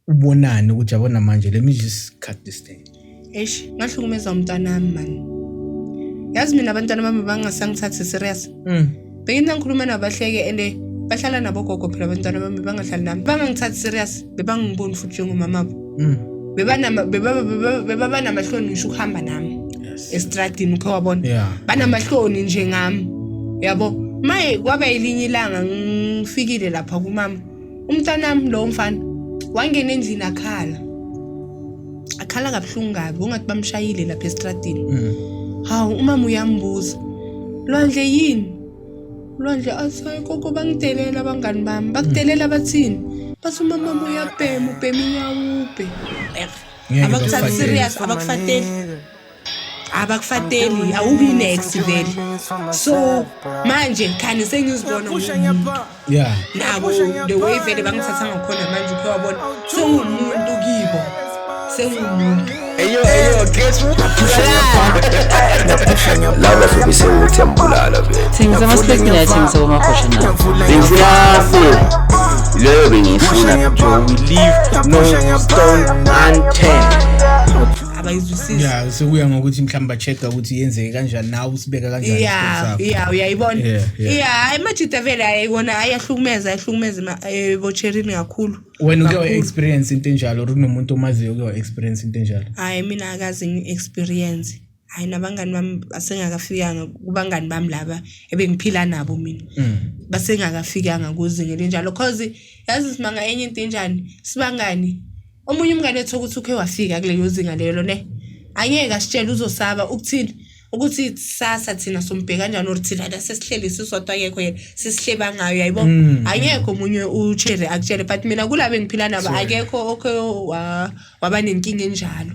Ubonani ukuthi yabona manje, let me just cut this thing? Eish, ngahlukumeza umntanami mani. Yazi mina abantwana bami bangasangithathi serious. Bengithi ngikhuluma nabo bahleke, and bahlala nabogogo phela abantwana bami, bangahlali nami. Bangangithathi serious, bebangiboni futhi njengomamabo. Bebaba namahloni ngisho ukuhamba nami estradini, ukhe wabona? Yeah. Banamahloni nje ngami. Yabo? Maye kwaba elinye ilanga ngifikile lapha kumama. Umntanami lo mfana wangena endlini akhala. Akhala kabuhlungu kabi, ungathi bamshayile lapha estradini. Hawu, umama uyambuza. "Lwandle, yini?" Lwandle athi, "Hayi gogo, bangidelela abangani bami." "Bakudelela bathini?" "Bathi umama wami uyabhema, ubhema inyawupe." Ngeke Abakuthathi bakufatele. serious, abakufateli. Abakufateli, awubi next vele. So manje khani sengizibona ngumuntu. Nabo the way vele bangithatha ngakhona manje, ukhe wabona, sengumuntu kibo, sengumuntu. Hey yo, hey yo, guess what? Laba sobe sewuthi yambulala vele. Thengisa ama-snacks, mina yathengisa komakhosha nawo. Bengifuna four leyo bengiyifuna. Joe, we leave no stone unturned. Abayizwisisi. Yeah, sekuya ngokuthi mhlawumbe ba-check ukuthi yenzeke kanjani, nawe usibeka kanjani Ya. isikhathi sakho. Ya, uyayibona. Yeah. Ya, hayi, majita vele ayibona, ayahlukumeza, ayahlukumeza ebocherini kakhulu. Wena uke Kakhulu. wa-experience into enjalo or kunomuntu omaziyo uke wa-experience into enjalo? Hayi, mina akaze ngi-experience. Hayi, nabangani bami basengakafikanga, kubangani bami laba ebengiphila nabo mina, basengakafikanga kuzinga elinjalo, cause yazi simanga enye into enjani, sibangani, omunye umngane ethu ukuthi ukhe wafika kuleyo zinga lelo ne, angeke asitshele, uzosaba ukuthini, ukuthi sasa thina sombheka kanjani, or thina la sesihleli sisodwa, akekho yena, sisihleba ngayo, yayibo. Angekho omunye uchere akutshele, but mina kulabo engiphila nabo akekho okhe waba nenkinga enjalo.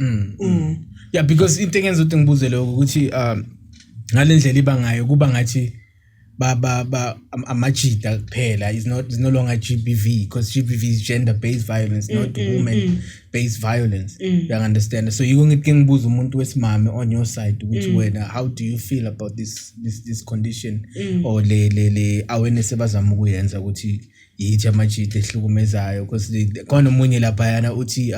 Yeah, because into engenza ukuthi ngibuze lokho ukuthi ngale ndlela iba ngayo, kuba ngathi ba amajita kuphela, is no longer GBV, because GBV is gender based violence, not woman based violence, you understand? So yiko ngithi ke ngibuza umuntu wesimame on your side ukuthi wena, how do you feel about this condition or le awareness ebazama ukuyenza ukuthi yithi amajita ehlukumezayo? Because khona omunye laphayana uthi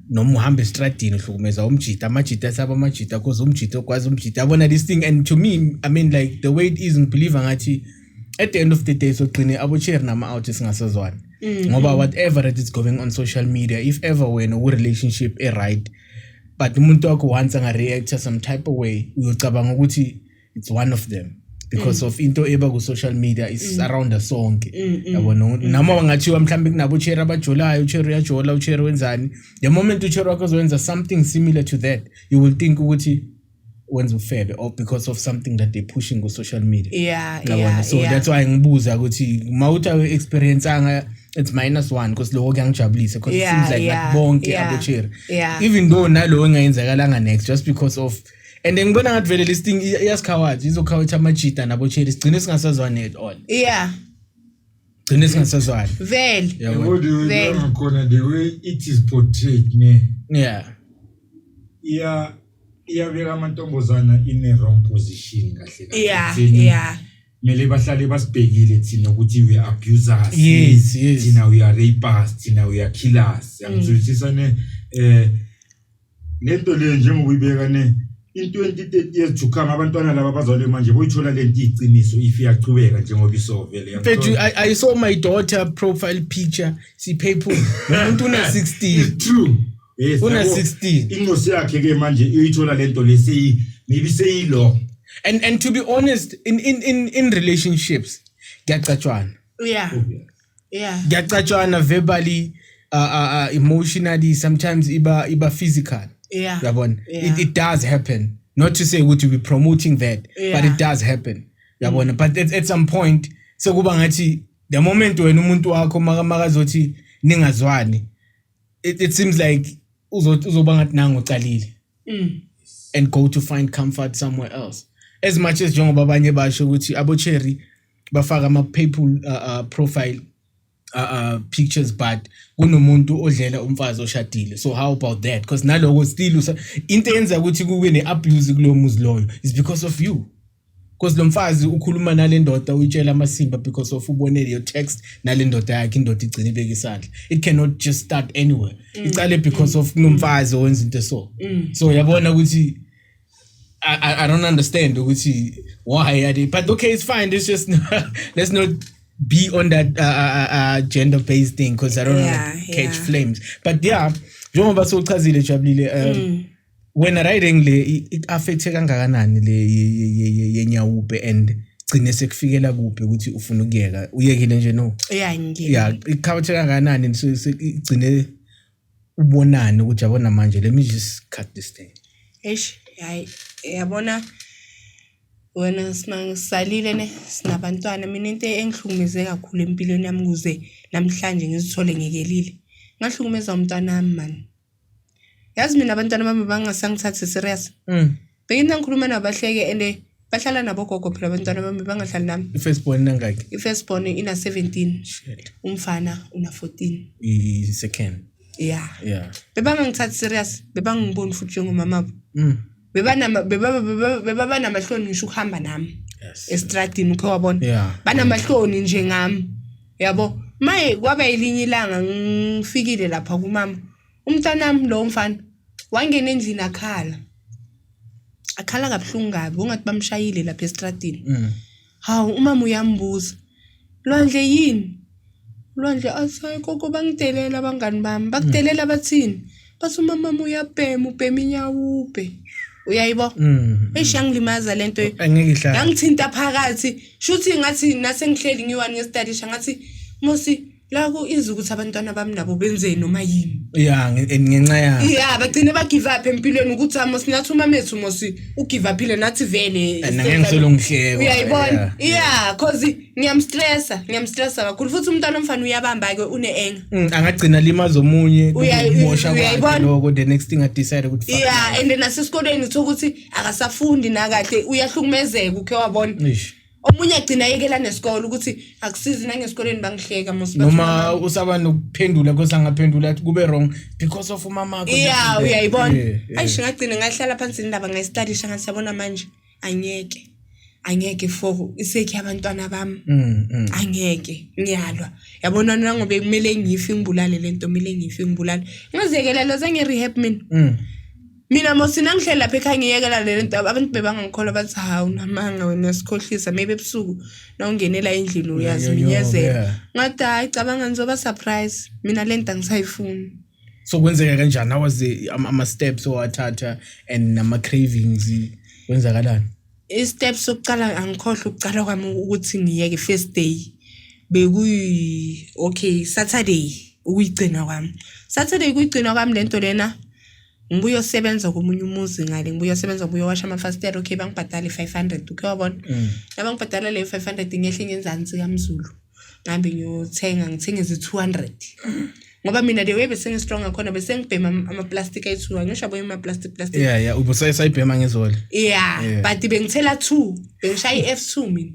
noma uhamba estradini uhlukumeza umjita, amajita asaba amajita because umjita okwazi umjita, yabona, this thing. And to me, I mean, like, the way it is, ngibelieve ngathi at the end of the day sogcine abo-cherry nama-out singasazwani, ngoba whatever that is going on social media, if ever wena uku-relationship e-right but umuntu wakho once anga-reacta some type of way, uyocabanga ukuthi it's one of them because of into eba ku-social media is around us sonke, yabona. Noma bangathiwa mhlawumbe kunabo cherry abajolayo, ucherry uyajola, ucherry wenzani, the moment ucherry wakho uzowenza something similar to that, you will think ukuthi wenza ufebe or because of something that they're pushing ku-social media. Yabona? So that's why ngibuza ukuthi mawuthi awu-experience-anga, it's minus one, because lokho kuyangijabulisa because it seems like bonke abo-cherry, even though nalowo engayenzakalanga next, just because of, and then ngibona ngathi vele this thing iyasikhawatha, izokhawatha amajita nabo-cherry, sigcine singasazwani at all. Gcine singasazwani. Vele. Yabona? Yabo, the way Vele. ngakhona, the way it is portrayed ne, iyabeka amantombazana in a wrong position kahle kahle. Ekutheni kumele bahlale basibhekile thina ukuthi we are abusers, thina we are rapists, thina we are killers, yangizwisisa ne? Lento le njengoba uyibeka ne, in 20 30 years to come, abantwana laba bazalwe manje boyithola lento iqiniso if iyachubeka njengoba isovele. Mfethu, I saw my daughter profile picture si-purple, umuntu una 16. It's true, yes. Una Yabo, 16. Ingosi yakhe ke manje uyithola lento le seyi maybe seyilo. And to be honest, in relationships kuyacatshwana. Kuyacatshwana verbally, emotionally, sometimes iba physical. Yabona? It does happen. Not to say ukuthi we promoting that, but it does happen, yabona? But at some point sekuba ngathi the moment wena umuntu wakho makazothi ningazwani, it seems like uzoba ngathi nangu ucalile and go to find comfort somewhere else, as much as njengoba abanye basho ukuthi abo-cherry bafaka ama-purple profile pictures, but kunomuntu odlela umfazi oshadile. So how about that? Because naloko still into eyenza ukuthi kube ne-abuse kulowo muzi loyo is because of you. Because lo mfazi ukhuluma nale ndoda, uyitshela amasimba because of ubone leyo text nale ndoda yakhe, indoda igcina ibeka isandla. It cannot just start anywhere. Icale because of kunomfazi owenza into, so yabona ukuthi I don't understand ukuthi why are they, but okay, it's fine. Let's just let's not be on that gender based thing because I don't want to catch flames. But yeah, njengoba sowuchazile, Jabulile, wena riding le i-affecte kangakanani le yenyawupe and gcine sekufikela kuphi ukuthi ufuna ukuyeka? Uyekile nje, no? Yeah, ngiyekile. Yeah, i-affecte kangakanani? So igcine ubonani ukuthi, yabona manje, let me just cut this thing? Eish, hayi, yabona wena, singisalile ne sinabantwana. Mina into engihlukumeze kakhulu empilweni yami ukuze namhlanje ngizithole ngekelile, ngahlukumeza umntwana wami man. Yazi mina abantwana bami bangasangithathi serious. Bengithi ngikhuluma nabo bahleke, and bahlala nabogogo phela abantwana bami, bangahlali nami. I-first born nangaki? I-first born ina-17. Shit. Umfana una-14. I-second? Yeah. Bebangangithathi serious, bebangiboni futhi njengomamabo. Bebaba namahloni ngisho ukuhamba nami estradini, ukhe wabona? Yeah. Banamahloni nje ngami, yabo. Maye kwaba elinye ilanga ngifikile lapha kumama, umntanami lo mfana wangena endlini akhala, akhala kabuhlungu kabi, ungathi bamshayile lapha estradini. Hawu, umama uyambuza, "Lwandle, yini?" Lwandle athi, "Hayi gogo, bangidelela abangani bami." "Bakudelela bathini?" "Bathi umama uyabhema, ubhema inyawupe." Uyayibo? Eish, yangilimaza lento. Angeke ihlale. Yangithinta phakathi, shuthi ngathi nasengihleli ngiwani ngesitadisha, ngathi mosi la ku-easy ukuthi abantwana bami nabo benzeni noma yini. Yeah, ngenxa yakho. Ya, bagcine ba-give up empilweni ukuthi amos nathi umamethu mosi u-give up-ile, nathi vele. And angeke ngisolo ngihlekwa. Uyayibona? Yeah, cause ngiyamstressa, ngiyamstressa kakhulu futhi umntwana omfana uyabamba-ke, une-anger. Angagcina limaza omunye. Kubosha kwakhe. Uyayibona? Lokho, the next thing a-decide ukuthi fuck. Yeah, and nasesikolweni uthola ukuthi akasafundi nakahle, uyahlukumezeka, ukhe wabona? Eish. Omunye agcina ayekela nesikole ukuthi akusizi nangesikolweni, bangihleka mos bathi Noma usaba nokuphendula because angaphendula athi kube wrong because of umamakho. Yeah, uyayibona? Yeah. Ayish, ngagcina ngahlala phansi indaba ngayistadisha, ngathi yabona manje angeke, angeke for isekhi yabantwana bami. Angeke, ngiyalwa, yabona, nangobe kumele ngife ngibulale lento, kumele ngife ngibulale. Ngaziyekela zange-rehab mina. Mina mos nangihleli lapha ekhaya ngiyekela le nto, abantu bebangangikholwa, bathi, "Hawu, namanga wena, uyasikhohlisa, maybe ebusuku nawungenela endlini uyaziminyezela." Ngathi, "Hayi, cabanga ngizoba surprise, mina le nto angisayifuni." So kwenzeka kanjani? How was the ama steps owathatha and nama cravings, kwenzakalani? I-step sokucala, angikhohlwa ukucala kwami ukuthi ngiyeke. First day bekuyi, okay, Saturday ukuyigcina kwami, Saturday ukuyigcina kwami lento lena. Ngibuye yosebenza komunye umuzi ngale, ngibuye yosebenza, ngibuye washa amafasitela. Okay, bangibhadala i-500, ukhe wabona? Nabangibhadala leyo 500, ngehle ngenzansi kaMzulu, ngihambe ngiyothenga, ngithenge zi-200, ngoba mina the way bese ngi-strong ngakhona, bese ngibhema ama-plastic ayi-two. Angisho yabo, ama-plastic plastic. Yeah, ubusayibhema ngezolo. Yeah, but bengithela 2, bengishaya i-F2 mina.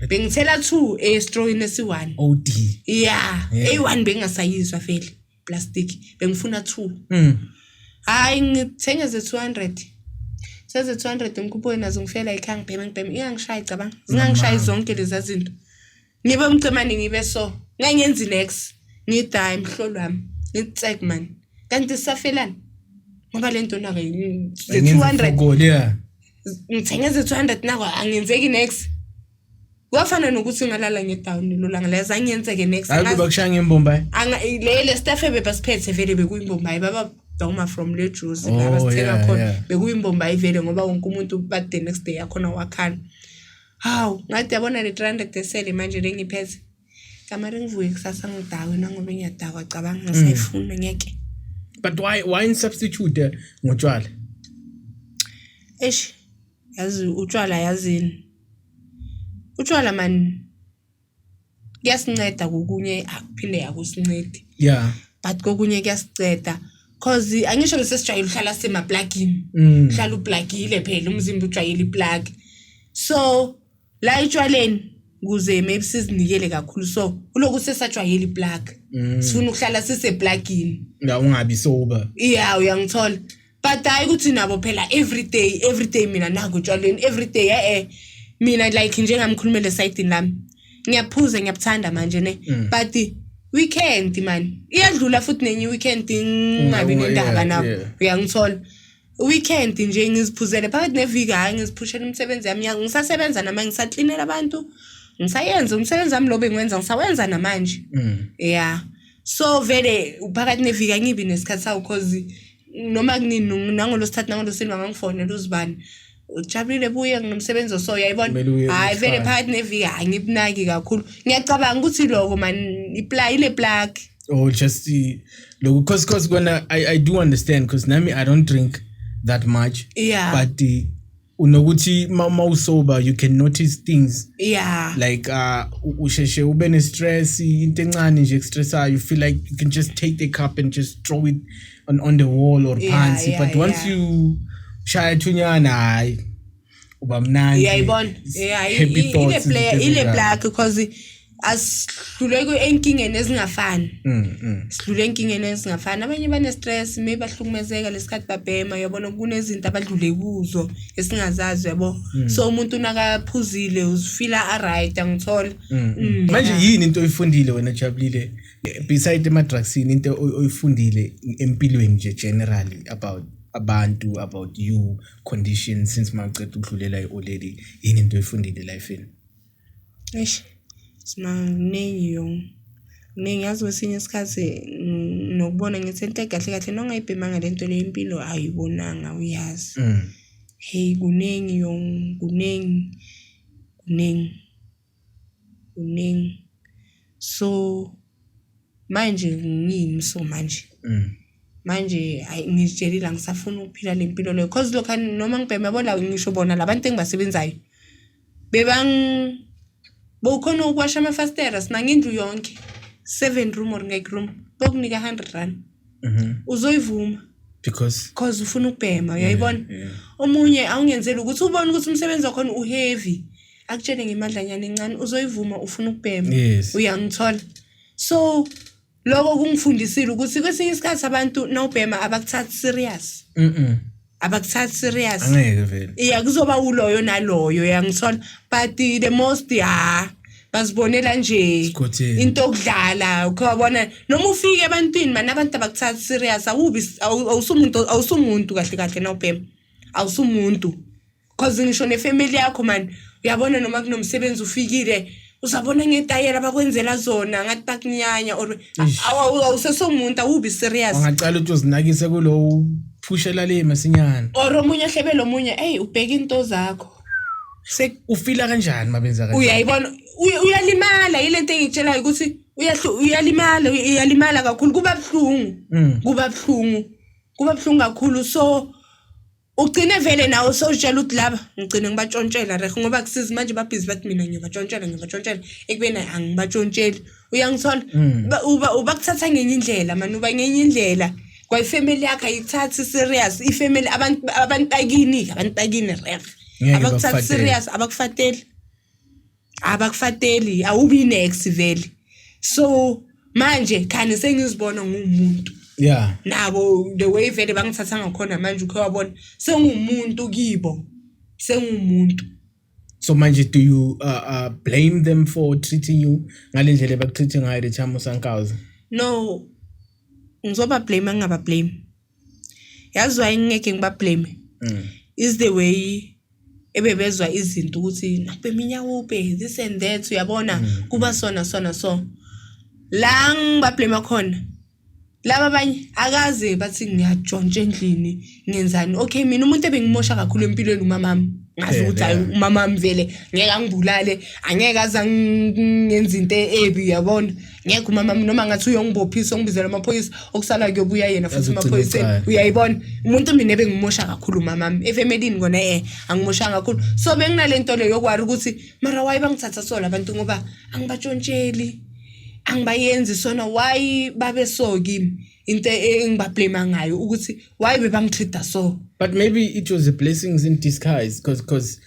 Bengithela 2 e-strawini esi-1. OD. Yeah, A1 bengingasayizwa vele plastic, bengifuna 2. Hayi, ngithenge ze 200. Seze 200 ngikhuphuke nazo, ngifela ekhaya, ngibheme, ngibheme, ingangishayi, cabanga. Zingangishayi zonke lezi zinto. Ngibe umcemane, ngibe so. Ngangenzi next. Ngithi hayi, mhlolo wami. Ngitsek man. Kanti sisafelana. Ngoba lento nako ze 200 Goal, yeah. Ngithenge ze 200 nako angenzeki next. Kuyafana nokuthi ngalala nge-down lelo langa lezo, angiyenzeke next. Hayi, kuba kushaya ngembombayi. Anga le staff ebebasiphethe vele bekuyimbombayi, baba doma from le juice la basithenga khona. Bekuyimbombayi vele ngoba wonke umuntu but the next day yakhona wakhala. Hawu, ngathi yabona le 300 esele manje lengiphethe. Kamare ngivuke kusasa ngidakwe, nangobe ngiyadakwa, cabanga ngisayifuna, ngeke. But why substitute ngotshwala? Eish, yazi utshwala, yazini. Utshwala man kuyasinceda kokunye, akuphinde akusincedi. But kokunye kuyasiceda cause angisho bese sijwayele uhlala semaplugini. Uhlala uplugile phela, umzimba ujwayele i-plug. So la etshwaleni kuze maybe sizinikele kakhulu, so kuloku sesajwayele i-plug. Sifuna ukuhlala siseplugini. La ungabi sober. Yeah, uyangithola. But hayi ukuthi nabo phela every day, every day mina nangu utshwaleni every day, eh. Mina like njengamkhulumele esayidini lami, ngiyaphuza, ngiyabuthanda manje ne, but weekend man iyadlula futhi nenye weekend ngingabi nendaba nabo. Uyangithola, weekend nje ngiziphuzele phakathi neviki, hhayi, ngiziphushela imisebenzi yami. Ngisasebenza nama, ngisaklinela abantu, ngisayenza umsebenzi wami lo bengiwenza, ngisawenza namanje. Yeah, so vele phakathi neviki angibi nesikhathi sawo, cause noma kunini, nangolosithathu nangolosine bangangifonela, uzibani ujabulile, buye nginomsebenzi oso, uyayibona. Kumele uye. Hhayi vele. Kusifana. Phakathi neviki angibunaki kakhulu. Ngiyacabanga ukuthi loko man ile plug. Or just the look, because when I do understand, because nami I don't drink that much, but the unokuthi ma sober you can notice things like usheshe ube ne-stress, into encane nje ekustressayo, you feel like you can just take the cup and just throw it on the wall or phansi, but once you shaya thunyana, hayi, uba mnandi. Uyayibona, yeah. Happy Ile thoughts, play izinto ile ezinjalo. plug, because asihluleke enkingeni ezingafani. Sidlule enkingeni ezingafani. Abanye bane-stress, maybe bahlukumezeka lesikhathi babhema, uyabona, kunezinto abadlule kuzo esingazazi, uyabo. So umuntu nakaphuzile uzifila a-right, angithola. Manje yini into oyifundile wena Jabulile, beside ema-drugsini, into oyifundile empilweni nje generally about abantu, about you condition, since mawuceda ukudlulela i-already, yini into oyifundile elifini? Eish, simaningi yo, kuningi yazi. Kwesinye isikhathi nokubona ngithi into kahle kahle nongayibhemanga le nto le, impilo ayibonanga, uyazi. Hey, kuningi yo, kuningi, kuningi, kuningi. So manje ngimi, so manje manje hayi, ngizitshelile angisafuni ukuphila le mpilo leyo, cause lokhu noma ngibhema, yabo la, ngisho bona labantu engibasebenzayo bebang bowukhona ukuwasha amafastera sinanga indlu yonke, seven room or ngek room, bokunika R100, uzoyivuma? Because Cause ufuna ukubhema, uyayibona. Yeah. Omunye awungenzeli ukuthi ubone ukuthi umsebenzi wakhona uheavy, akutshele ngemadlanyana encane, uzoyivuma, ufuna ukubhema. Uyangithola? So lokho kungifundisile ukuthi kwesinye isikhathi abantu nawubhema abakuthathi serious. Abakuthathi serious. Angeke vele. Iya, kuzoba uloyo naloyo, uyangithola, but the most ya bazibonela nje Sikhotheni. into okudlala, ukhe wabona noma ufike ebantwini mani, abantu abakuthathi serious, awubi awusumuntu, awusumuntu kahle kahle nawubhema, awusumuntu, cause ngisho nefamily yakho mani, uyabona, noma kunomsebenzi ufikile, uzabona ngetayela bakwenzela zona ngathi bakunyanya or Eish. awusesomuntu, awubi serious. Ungacala ukuthi uzinakise kulo phushela le masinyana. Or omunye ahlebele omunye, eyi, ubheka into zakho. Ufila kanjani mabenza kanjani? Uyayibona, uyalimala, yile nto engikutshelayo ukuthi uyalimala, uyalimala kakhulu, kuba buhlungu. Kuba buhlungu, kuba buhlungu kakhulu. So ugcine vele nawe sowutshela ukuthi laba ngigcine ngibatshontshela rehe, ngoba kusizi manje babhizi bathi mina ngiyabatshontshela, ngiyabatshontshela, ekubeni angibatshontsheli, uyangithola? Uba ubakuthatha ngenye indlela mani, uba ngenye indlela, kwayifamily yakho ayikuthathi serious, ifamily, abantu bakini, abantu bakini rehe. Ngeke Abakuthathi bakufatele. serious, abakufateli, abakufateli, awubi next vele. So manje khani sengizibona ngumuntu nabo, the way vele bangithatha ngakhona manje, ukhe wabona sengumuntu kibo, sengumuntu. So manje do you blame them for treating you ngale ndlela ebakutreat ngayo the time usankawuza? No, ngizoba blame, angingaba blame, yazi why ngingeke ngiba blame? Is the way ebebezwa izinto ukuthi nakubhema inyawupe, this and that, uyabona, kuba sona sona. So la ngibablame khona laba abanye akaze bathi ngiyatshontsha endlini, ngenzani. Okay, mina umuntu ebengimosha kakhulu empilweni umamami, ngazi ukuthi hayi, umamami vele ngeke angibulale, angeke aze angenze into ebi, uyabona, ngeke umamami noma ngathi uyongibophisa, ongibizela amaphoyisa, okusala kuyobuya yena futhi Azogcina emaphoyiseni. ekhaya. Uyayibona, umuntu mina ebengimosha kakhulu umamami. Efemelini kona angimoshanga kakhulu, so benginale nto leyo yokwari ukuthi mara why bangithatha so labantu, ngoba angibatshontsheli, angibayenzi sona, why babe so kimi? Into engibablame ngayo ukuthi why bebangitreat so. But maybe it was a blessings in disguise, because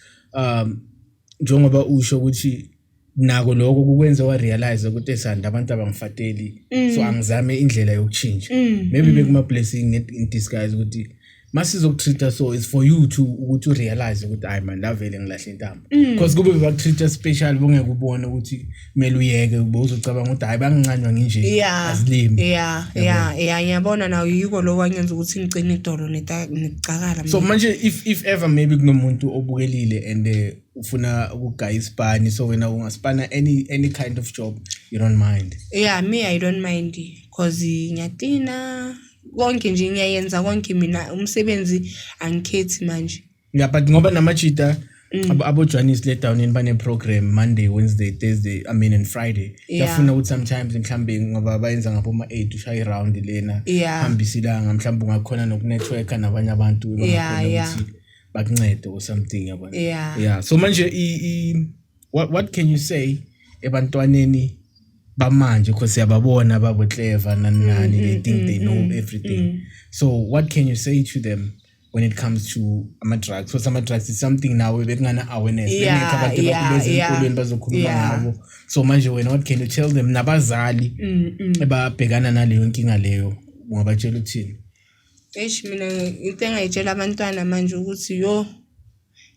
njengoba usho ukuthi nako lokho kukwenza wa realize ukuthi esanda abantu abangifateli, so angizame indlela yokuchinja. Maybe bekuma blessing in disguise ukuthi Masizokutreat, so it's for you to ukuthi urealize ukuthi hayi man, la vele ngilahle intambo, because kube bakutreat special, bongeke ubone ukuthi kumele uyeke, ube uzocabanga ukuthi hayi, bangincanywa nginje, azilimi. Yeah, ngiyabona nawe, yiko lokho kwangenza ukuthi ngicine idolo nekucakala. So manje if ever maybe kunomuntu obukelile and ufuna ukugaya isipani, so wena ungaspana any kind of job, you don't mind? Yeah, me, I don't mind, cause ngiyatina konke nje, ngiyayenza konke mina, umsebenzi angikhethi manje. Yeah, but ngoba namajita abo-Johannes le down bane-program Monday, Wednesday, Thursday, I mean, and Friday. Yafuna ukuthi sometimes mhlambe ngoba bayenza ngabo ma-8, ushaye i-round lena, hambisa ilanga, mhlawumbe ungakhona nokunetworka nabanye abantu abangakhona ukuthi bakuncede or something, yabona. Yeah, so manje what can you say ebantwaneni bamanje, because siyababona babo clever nani nani, they think they know everything. So what can you say to them when it comes to ama-drugs? So ama-drugs is something now bekungana awareness, bengekho abantu beze esikolweni bazokhuluma ngabo. So manje wena, what can you tell them, nabazali ebabhekana naleyo nkinga leyo, ungabatshela ukuthini? Eish, mina into engayitshela abantwana manje ukuthi yo,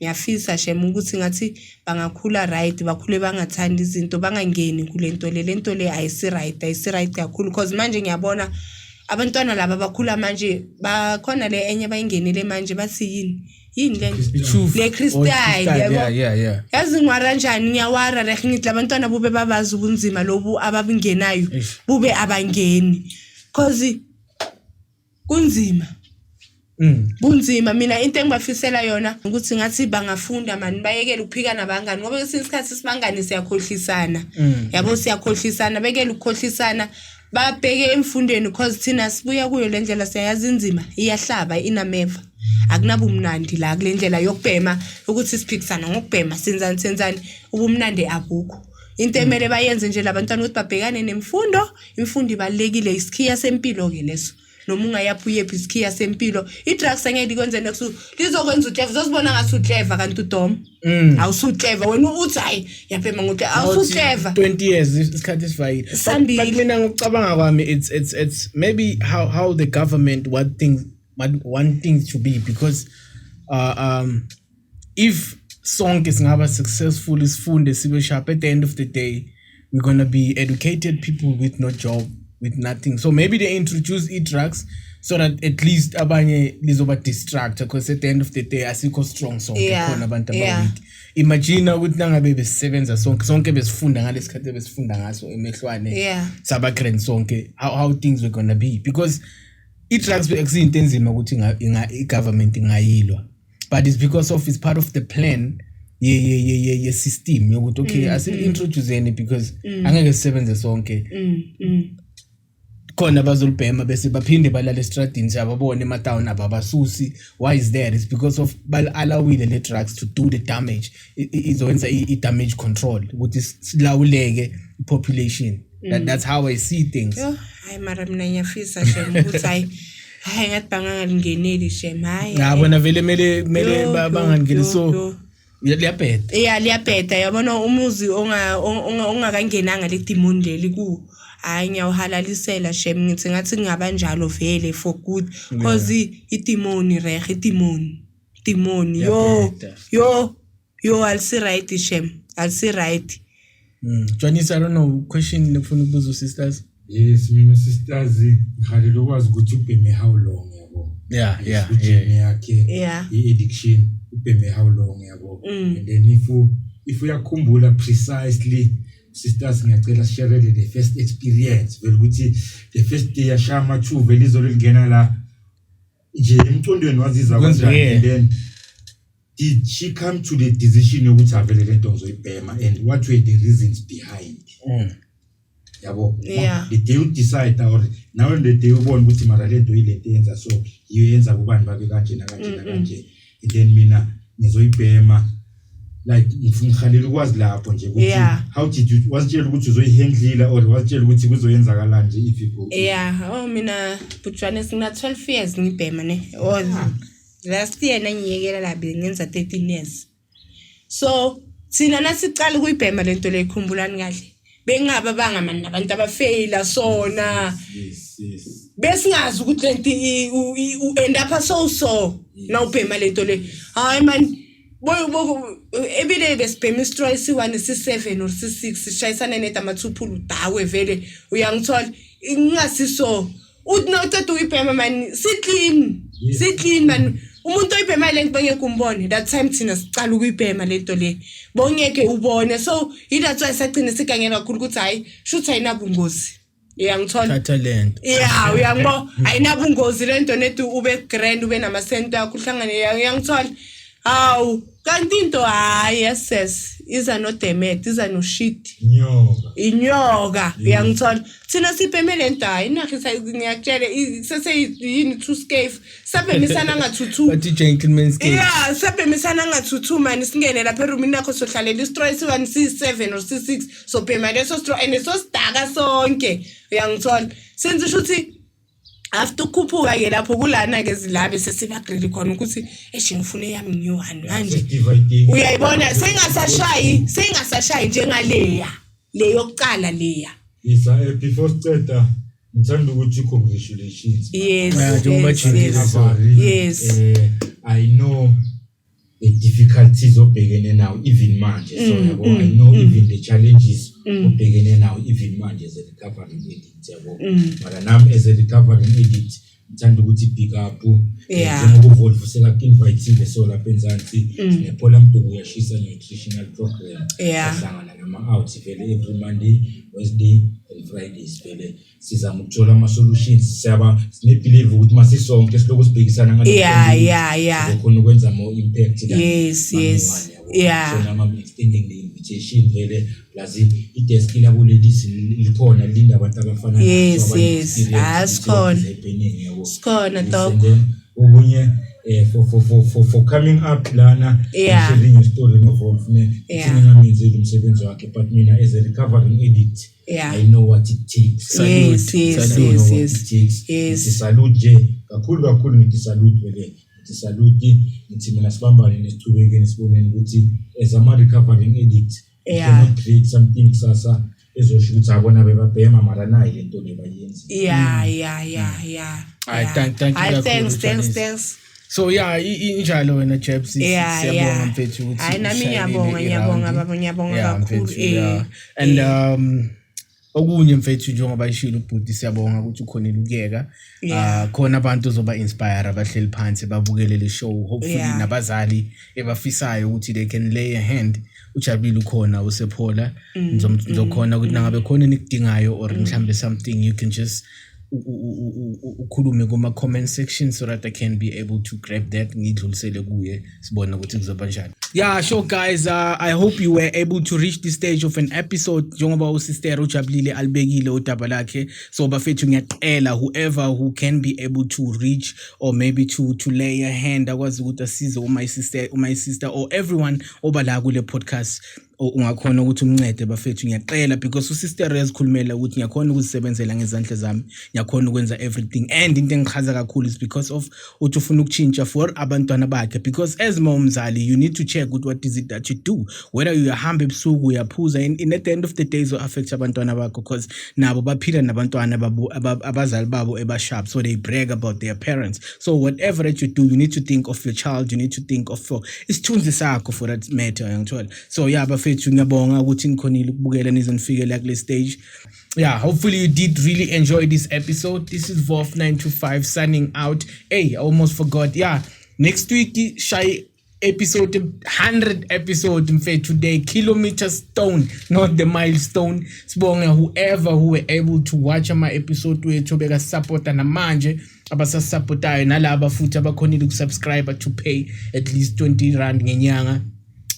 ngiyafisa shem ukuthi ngathi bangakhula right, bakhule bangathandi izinto, bangangeni kule nto le. Le nto le ayisi-right, ayisi-right kakhulu, cause manje ngiyabona abantwana laba bakhula manje bakhona le enye bayingenele manje, bathi yini yini le? I-truth. Le crystal, Oh, crystal, yabo. Yazi ngiwara njani? Ngiyawara reh, ngithi labantwana bube babazi ubunzima lobu ababungenayo, bube abangeni, cause kunzima. Kunzima. Mina into engibafisela yona ukuthi ngathi bangafunda mani, bayekele ukuphika nabangani, ngoba kwesinye isikhathi sibangani siyakhohlisana. Yabo, siyakhohlisana. Bekele ukukhohlisana, babheke emfundweni, cause thina sibuya kuyo le ndlela, siyayazi inzima, iyahlaba, inameva, akunabumnandi la kule ndlela yokubhema, ukuthi siphikisana ngokubhema, senzani senzani, ubumnandi abukho. Into emele bayenze nje labantwana ukuthi babhekane nemfundo. Imfundo ibalulekile, isikhiya sempilo-ke leso, noma ungayaphi uyephi, isikhiya sempilo. I-drugs angeke likwenze next, lizokwenza uclever, uzozibona ngathi uclever kanti udom. Awusuclever wena, uthi hayi, ngiyabhema ngokuthi awusuclever. 20 years, isikhathi esivayile. Sambili. But mina ngokucabanga kwami, it's maybe how the government want things to be, because if sonke singaba successful, sifunde, sibe sharp, at the end of the day we're going to be educated people with no job, with nothing. So maybe they introduce e-drugs so that at least abanye lizoba distract, because at the end of the day asikho strong sonke. Khona abantu abaweak. Imagine ukuthi nangabe besisebenza sonke, sonke besifunda ngalesikhathi besifunda ngaso emehlwane, saba grand sonke, how things were gonna be, because i-drugs akusiyinto enzima ukuthi i-government ingayilwa, but it's because of it's part of the plan ye system yokuthi okay, asi-introduceni because angeke sisebenze sonke. Khona bazolibhema bese baphinde balale estradini, siyababona ematawuni, ababasusi. Why is that? It's because of bal-allowile le drugs to do the damage. Izowenza i-damage control ukuthi silawuleke i-population. That's how I see things. Yo, hayi, mara mina ngiyafisa shem ukuthi hayi hayi, ngathi bangangalingeneli shem, hayi. Yabona vele mele Yo, yo, bangangeni yo, so yo. liyabheda. Ya, liyabheda. Yabona umuzi ongakangenanga le demon leli kuwo, hayi, ngiyawuhalalisela shem, ngithi ngathi kungaba njalo vele for good, cause idemoni reh, idemoni, demoni, yo. Liyabheda. Yo yo, alisi right shem, alisi right. Jwanisa, I don't know, question ngifuna ukubuza sisters. Yes, mina sisters ngihalela ukwazi ukuthi ubheme how long, yabo. Ijeni yakhe, i-addiction, ubheme how long, yabo. And then if uyakhumbula precisely, sisters, ngiyacela sisharele the first experience vele, ukuthi the first day yashaya ama-2 vele, izolo lingena la nje emcondweni, waziza Kwenziwe. kanjani? And then did she come to the decision yokuthi avele lento ngizoyibhema, and what were the reasons behind? Yabo, the day you decide, or now the day ubona ukuthi mara lento yilento yenza so, yiyo yenza kubani babe kanje nakanje nakanje, and then mina ngizoyibhema, like ngifuna, ngihalela ukwazi lapho nje ukuthi how did you, wazitshela ukuthi uzoyihandlela or wazitshela ukuthi kuzoyenzakalani nje if you go? Yeah, oh, mina butshwane sina 12 years ngibhema ne. Oh, last year nangiyekela la bengenza 13 years. So thina nasicala ukuyibhema lento le, ikhumbulani kahle, bengaba banga mani nabantu abafeyila sona. Yes. Besingazi ukuthi lento u-end up so nawubhema lento le. Hayi man, boy, ebile besibhema i-straw esi-1, si-7 or si-6, sishayisana neda ama-two udawe vele, uyangithola, ingasiso uthi nawuceda ukuyibhema man, si-clean. Si-clean man. Umuntu oyibhema lento bengeke umbone. That time thina sicala ukuyibhema lento le, bongeke ubone. So that's why sagcine sigangela kakhulu ukuthi hayi, shuthi ayinabungozi, uyangithola. Thatha lento. Yeah, uyangibona, ayinabungozi lento nethi ube grand, ube namasento akho, uhlangane, uyangithola. Hawu, kanti into hayi, yes, iza no-demet, iza no-shit. Inyoka. Inyoka, uyangithola. Thina sibheme lento, hayi inahi, ngiyakutshela, seseyini two scaf, sabhemisana nga-two-two. Bathi gentleman's game. Yeah, sabhemisana nga-two-two mani, singene lapha erumini lakho, sohlalela i-straw esi-1, siyi-7 or si-6, sobhema leso straw and sosidaka sonke, uyangithola. Senze isho ukuthi after ukukhuphuka-ke lapho kulana-ke zilabe sesibagrili khona ukuthi eshe ngifune eyami ngiyi-one manje. Sesi-dividing. Uyayibona, sengasashayi njengaleya le yokucala leya. Yes, before siceda, ngithanda ukuthi congratulations. Yes. Yeah, njengoba Yes. Recovery. Yes. I know the difficulties obhekene nawo even manje, so yabo, I know even the challenges obhekene nawo even manje as a recovering addict, yabo. Mara nami as a recovering addict ngithanda ukuthi big up. Njengoba uVolf sekaku-invitile, so lapha enzansi sinePhola Mduku Uyashisa nutritional program. Sihlangana nama-out vele every Monday, Wednesday and Fridays. Vele sizama ukuthola ama-solutions, siyaba sine-believe ukuthi masisonke silokhu sibhekisana ngale nto, sizokhona ukwenza more impact than mami one, yabo. So nami I'm extending the invitation vele, plus i-desk labo ladies likhona, linda abantu abafana nathi, abane-experience Ah, ukuthi sikhona. what is happening, yabo. Sikhona, Yes, dog. and then okunye, for coming up lana and sharing your story no-Wolf ne. Thina ngamenzeli umsebenzi wakhe, but mina as a recovering addict, I know what it takes. Yes. I know Yes. what it takes. Ngithi salute nje kakhulu kakhulu, ngithi salute vele, ngithi salute, ngithi mina sibambane nesichubekeni, siboneni ukuthi as ama-recovering addict we cannot create something kusasa ezosho ukuthi abona bebabhema, mara nayi le nto le bayenzi. Yeah. Hayi, thank you Hayi, kakhulu, thanks, thanks, Janice. thanks. So yeah, injalo wena Jebs, siyabonga mfethu ukuthi Hayi, nami ushayelile ngiyabonga, ngiyabonga, i-round. baba, ngiyabonga Yeah, kakhulu, mfethu, yeah. And okunye mfethu, njengoba ishilo ubhuti, siyabonga ukuthi ukhonile ukuyeka. Khona abantu ozoba inspire abahleli phansi babukele le show, hopefully nabazali ebafisayo ukuthi they can lay a hand. Ujabulile ukhona usephola, ngizokhona ukuthi nangabe khona enikudingayo or mhlambe something, you can just ukhulume kuma comment section so that I can be able to grab that, ngidlulisele kuye, sibone ukuthi kuzoba njani. Yeah, sure guys, I hope you were able to reach this stage of an episode njengoba usister ujabulile alibekile udaba lakhe. So bafethu, ngiyacela whoever who can be able to reach or maybe to lay a hand, akwazi ukuthi asize my sister or everyone oba la kule podcast, ungakhona ukuthi umncede bafethu, ngiyacela, because usister uyazikhulumela ukuthi ngiyakhona ukuzisebenzela ngezandla zami, ngiyakhona ukwenza everything. And into engichaza kakhulu is because of uthi ufuna ukutshintsha for abantwana bakhe, because as ma umzali you need to check ukuthi what is it that you do, whether uyahamba ebusuku, uyaphuza, and at the end of the day izo-affect abantwana bakho, because nabo baphila nabantwana babo, abazali babo ebasharp, so they brag about their parents. So whatever that you do, you need to think of your child, you need to think of your isithunzi sakho for that matter, uyangithola. So yeah bafethu, ngiyabonga ukuthi nikhonile ukubukela nize nifike la kule stage. Yeah, hopefully you did really enjoy this episode. This is Wolf 925 signing out. Hey, I almost forgot. Yeah, next week shy episode 100 episode mfethu, today kilometer stone, not the milestone. Sibonge whoever who were able to watch ama episode wethu, beka supporta namanje abasasupportayo, nalaba futhi abakhonile ukusubscribe to pay at least 20 rand ngenyanga.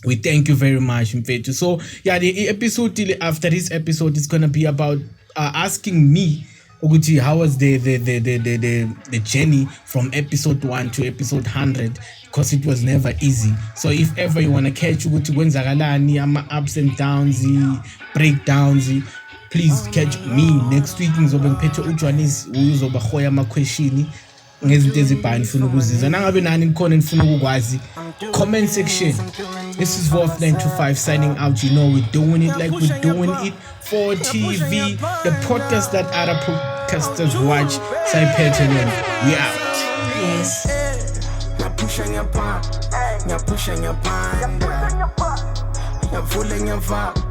We thank you very much mfethu. So yeah, the episode after this episode is gonna be about asking me ukuthi how was the journey from episode 1 to episode 100, because it was never easy. So if ever you want to catch ukuthi kwenzakalani, ama ups and downs, breakdowns, please catch me next week. Ngizobe ngiphethe uJwanis, uzoba hoya ama question ngezinto ezibhayi nifuna ukuzizwa. Nangabe nani kukhona nifuna ukukwazi, comment section. This is Wolf 925 signing out. You know we're doing it like we're doing it. 4 TV, the podcast that other podcasters watch. Sayiphethe lena. We out. Yes. Ngiyaphusha ngiyaphanda, ngiyaphusha ngiyaphanda, ngiyavula ngiyavala.